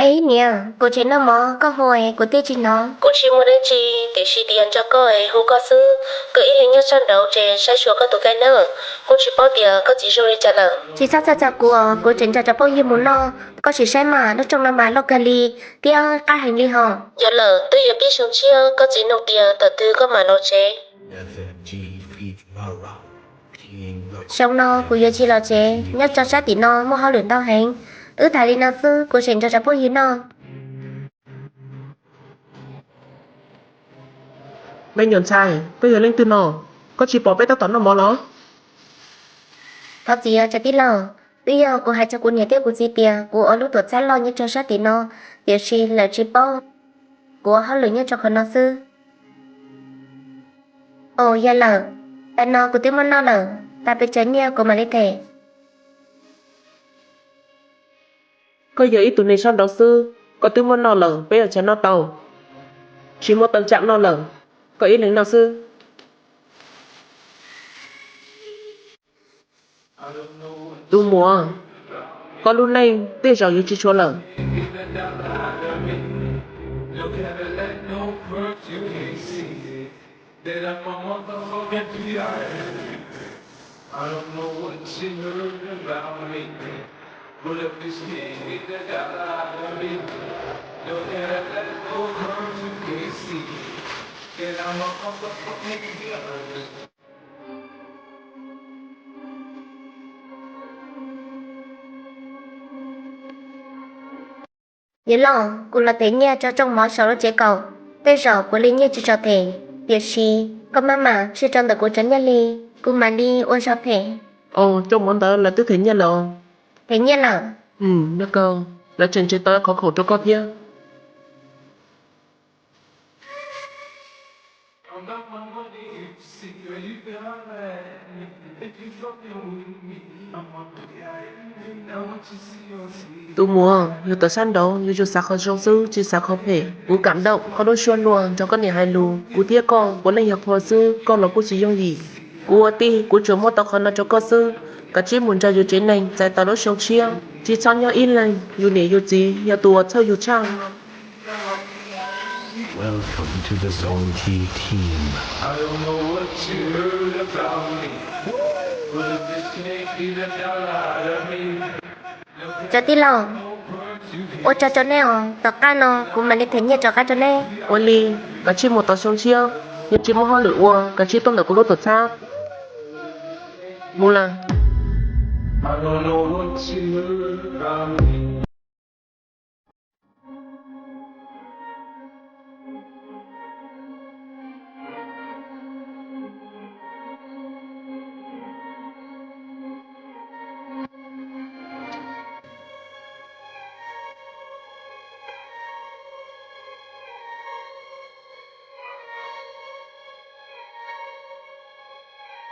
Ib niam, kuv tseem noj mov koj hu es kuv thiaj tsis hnov. Kuv tsis muaj dab tsi, tiam sis tias nco koj es hu koj xwb. Koj ib leeg nyob sab nraud ces saib xyuas koj tus kheej nawb. Kuv tsis paub tias koj txiv zoo li cas lawm. Tsis txhob txhawj txog kuv, kuv tseem nrog cov phooj ywg mus noj. Koj sim saib mas, lub rooj no mas loj kawg li thiab qab heev li hos. Yog lawm, twb yuav pib xyoo tshiab, koj txiv nug tias thaum twg koj mam los tsev. Xyoo no kuv yuav tsis los tsev, nyob rau sab tim no muaj hauj lwm ntau heev. Wb tham li no xwb, kuv tseem nrog cov phooj ywg noj. Me nyuam ntxhais, koj yog leej twg no? Koj tsis pom peb tab tom noj mov los? Thov txim os tsoom tij laug, twb yog kuv hais rau kuv niam thiab kuv txiv tias kuv ua lub tuam txhab loj nyob rau sab tim no, tiam sis lawv tsis paub, kuv ua hauj lwm nyob rau qhov no xwb. Ua yog lawm, tas no kuv twb muaj noj lawm, tas pes tsawg nyiaj kuv mam li them. Koj yog ib tug neeg sab nraud xwb, koj twb muaj noj lawm, peb ua cas noj tau? Tsis muaj teev tsam noj lawm, koj ib leeg noj xwb. Tus muam, koj lub neej tej zaum yuav tsis tshua lawm. Yawg loj, kuv los them nyiaj rau rooj mov saum lub tsev kaum, tej zaum kuv li nyiaj tsis txaus them, tiam sis koj maj mam tsij rau ntawm kuv tso nyiaj li, kuv mam li ua zog them. Os, rooj mov ntawd lawv twb them nyiaj lawm. Them nyiaj lawm? Nyob kawg, lawv tseem ntsees tau qhov khoom rau koj thiab. Tus muam, yus tawm sab nraud yus tsuas xav qhov zoo xwb tsis xav qhov phem. Kuv kam doom koj lub suab luag nrog koj niam hais lus. Kuv thiab koj puav leej yog qhua xwb, koj los kuj tsis yooj yim. Kuv ua tij kuv tsuas muab tau qhov no rau koj xwb. Kav tsij mus nrog yus tsev neeg txais tos lub xyoo tshiab, tsis txhob nyob ib leeg. Yus niam yus txiv yog tus uas txhawj yus tshaj. Cov tij laug, ua tsaug rau nej os, tom qab no kuv mam li them nyiaj rov qab rau nej. Ua li, kav tsij mus tos xyoo tshiab, yog tsis muaj hauj lwm ua kav tsij tuaj ntawm kuv lub tuam txhab. Mus lawm.